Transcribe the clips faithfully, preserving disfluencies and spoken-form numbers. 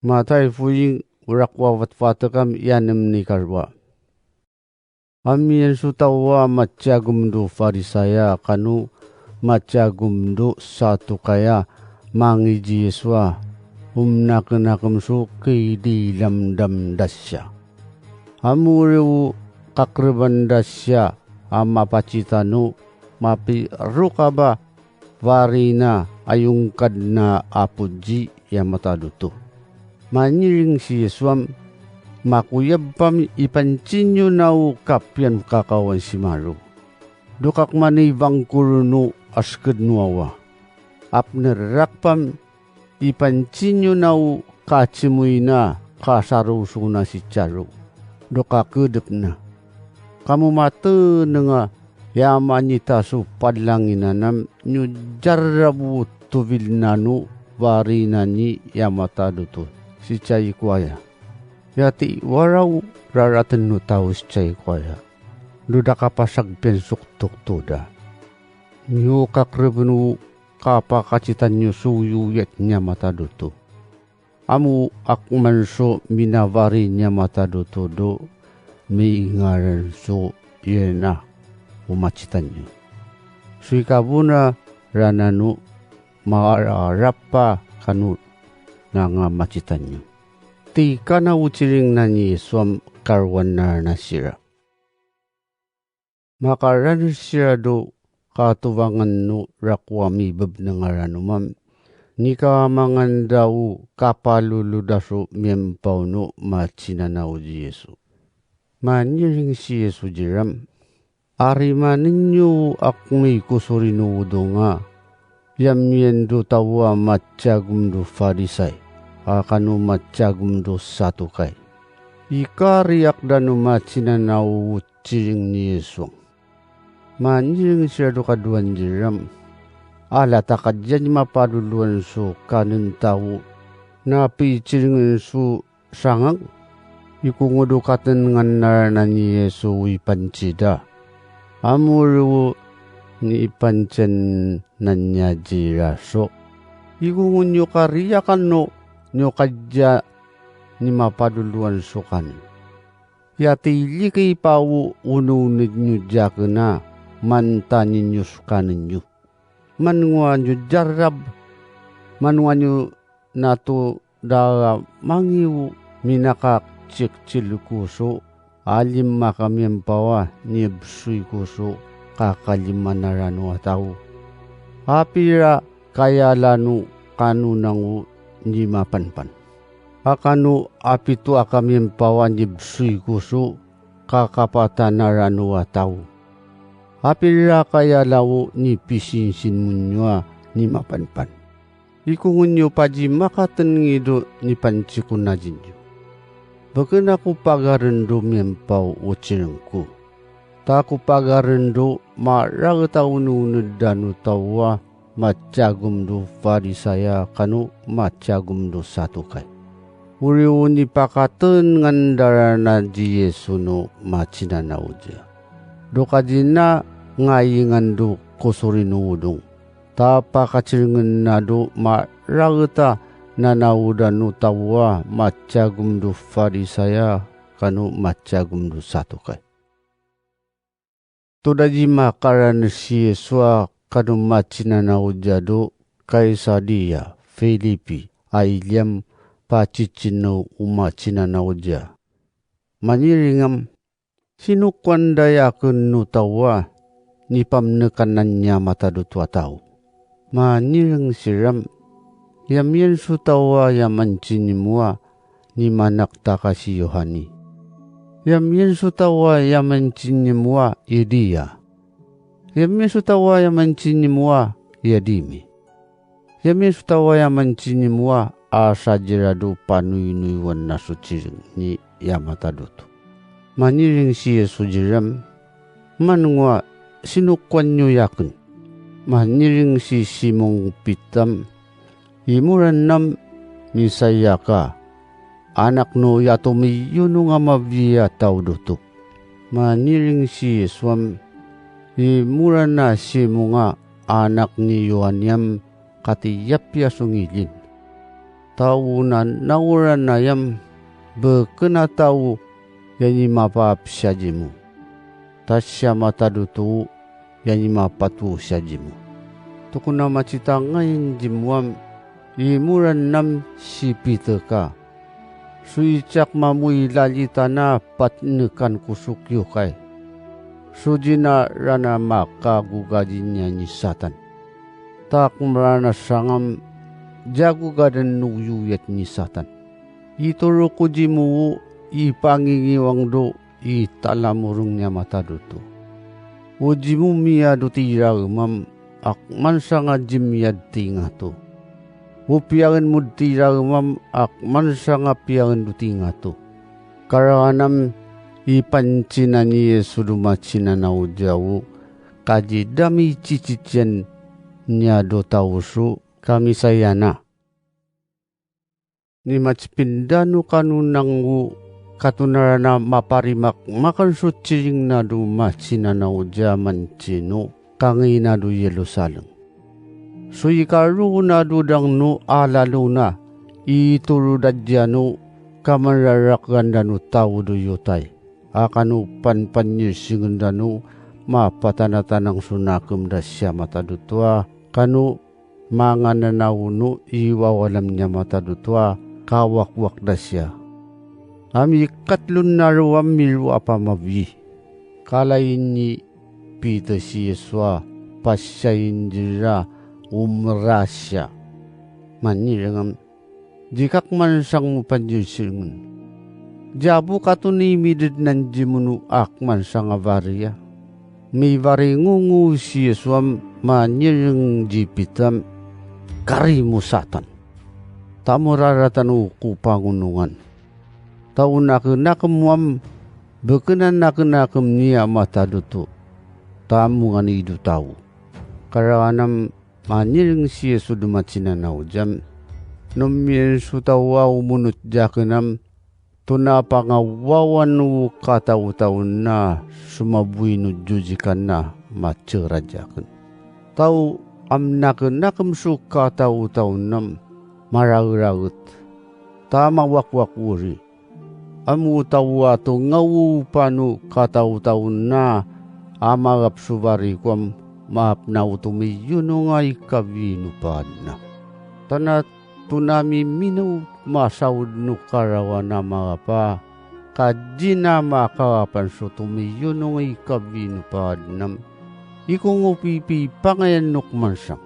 Matay fuing, ura ku a vatvatekam i anem ni kazua. Amiyan su tawa matjagum du Farisaya kanu matjagum du Satukaya, mangi ji Yisua, umnakenakem su kididamdam dasya. Amuriu kakreban dasya a mapacitanu mapirukaba varina ayungkadna a puji ya matadutu. Manyiring si Yisuam, makuyabpam ipancinyu nau kapian kakawan simaru. Dukak mani vangkurunu asked nuawa. Apnerakpam ipancinyu nau kacimuina kasarusuna sicaru. Dukakedepna. Kamu matenenga ya manita su palanginanam nyu jarabu tuvilnanu varinani ya matadutu sicai kuaya. Ya ti warau raraten nu tau sicai kuaya. Duda kapasak pensuk tuktuda. Nyu kakrevenu kapakacitan nyu suyu yet nya matadutu. Amu akman su minavari nya matadutu du mingaran su yena umacitan nyu. Suikavuna rananu maararapa kanu nanga macitan nyu. Ti kana uciring nani suam karuan na nasira. Makaran siradu katuvangan nu rakuami bebnengaranumam. Nika mangan dau kapaluludasu mianpau nu macinanau ji Yesu. Manyiring si Yesu jiram. Ari manenyu akmi kusurinu udunga. Yamiyan du tawa macagum du Farisai. Akanu macagum du Satukai. Ikariak danu macinanau ciring ni Yesu. Manyiring siradu kaduan jiram. Ala takadjan mapaluluan su kanen tau. Napiciringen su sangang. Ikungudu katenengan naranan ni Yesu ipancida. Amuru ni ipancen nanyajira su. Ikungun nyu kariakan nu nyu kadja ni mapaluluan su kanen. Yatilikipaw unu nyu jakena mantani nyu su kanen nyu. Manngua nyu jarab, manngua nyu natu dara mangiu minaka cikcil kusu, alim maka mianpawa nibsui kusu, kakalimanaranu atau. Apira kayalanu kanunangu nimapanpan. Akanu apitu aka mianpawa nibsui kusu, kakapatanaranu atau. Apira kayalawu nipisinsin munyua nimapanpan. Ikungun nyu pajimakaten ngidu nipancikun najinju. Bekena ku pagaren du mianpau ucirengku. Ta ku pagaren du marageta unuuned danu tawa macagum du Farisaya kanu macagum du Satukai. Uri unipakaten ngandarana ji Yesu nu macinanauja. Dukajina ngaingan du kusurinu udung. Ta pakacirengen nadu marageta nanauda nu tawa macagum du Farisaya kanu macagum du Satukai. Tudaji makaran si Yesua kanu macinanauja du Kaisaria Filipi a iliam pacicinu umacinanauja. Manyiringam, sinukuan daya aken nu tawa nipamnekanan nia matadutu a tau. Manyiring siram, yamian su tawa yamancin ni mua ni manak taka si Yohani. Yamian su tawa yamancin ni mua Idia. Yamian su tawa yamancin ni mua Yadimi. Yamian su tawa yamancin ni mua a sajiradu panuinuiwan nasuciring ni yamatadutu. Manyiring si Yesu jiram, manngua sinukuan nyu yaken. Manyiring si Simung Pitam, imuranam misayaka, anak nu yatumiyunung a mavia taudutu. Manyiring si Yesuam, imurana Simunga anak ni Yoaniam katiyapia sungilin. Tau na nauran ayam, beken a tau, yani mapapsiajimu. Tasia matadutu, yani mapatusiajimu. Tukuna macitangain jimuam, imuran nam sipiteka. Suicak mamu i lalji tana patnekan ku sukiukai. Sudjina rana maka gugajin nia ni Satan. Tak merana sangam, jagugaden nu yuyat ni Satan. Ituru ku jimu, ipangingiwang du, i talamurung nia matadutu. Ujimu mia du tiraemam, akman sanga jimia tinga tu. Upiaen mu tiraemam, akman sanga piaen du tinga tu. Karaanam, ipancinan ni Yesu du macinan a ujavu, kajidami cicician nia du tausu, kamisayana. Ni macipindanu kanunangu, katunarana maparimakmakan su ciring nadu macinanau jaman cinu, kangi nadu Yerusalem. Su ikaru nadu dangnu alaluna, ituru dadjanu, kamanrarakan danu tau du Yutai. Akanu panpanyirsingen danu, mapatanatanang su nakem dasia matadutua, kanu mangananaunu i wawalam nia matadutua kawakwak dasia. Ami katlun naruam miru apamavi. Kalaini Piter si Yesua pasiainjira umrasya. Manirengam, jikak mansang mu panjirsirengun. Jabu katuni midednan jimunu ak mansang avaria. Mivaringungu si Yesuam manireng jipitam, kari mu Satan. Tamuraratan ku pangunungan. Tau nakenakem muam, bekenan nakenakem nia matadutu. Tamungan idu tau. Karaanam manireng si Yesu dumacinan a ujam. Numian su tau a umunut jakenam, tuna pangawawan u katautaun a sumabui nu djuzikan a macerajaken. Tau amnakenakem su katautaunam mararauret, ta mawakwak uri. Amu tau a tungau panu katautaun a amagap su varikuam maap na utumiyunung a ikavinupaadna. Tana tunami minu masaud nu karawan a magapa, kajina makarapan su tumiyunung i kavinupaadnam, ikungu pipipangayan nuk mansang.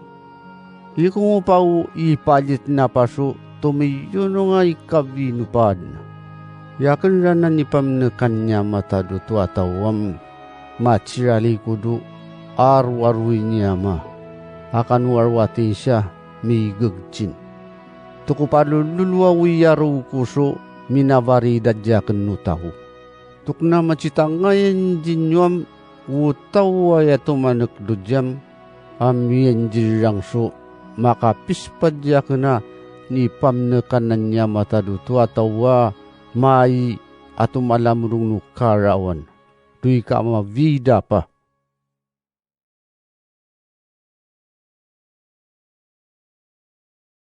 Ikungu pau i paljit na pasu tumiyunung a i kavinupaadna. Yaken ranan i pamnekan nia matadutua tauam, maciralikudu aru arui niama, akanu aru atinsia migegcin. Tukupalululu a uyaru kusu minavari dadjaken nu tau. Tukna macitangayan jinyuam utau aya tumanek dujam, amiyan jirang su makapispadjaken a ni pamnekanan nia matadutua tau a mai atumalamudung nu karawan. Tui ka mavidapa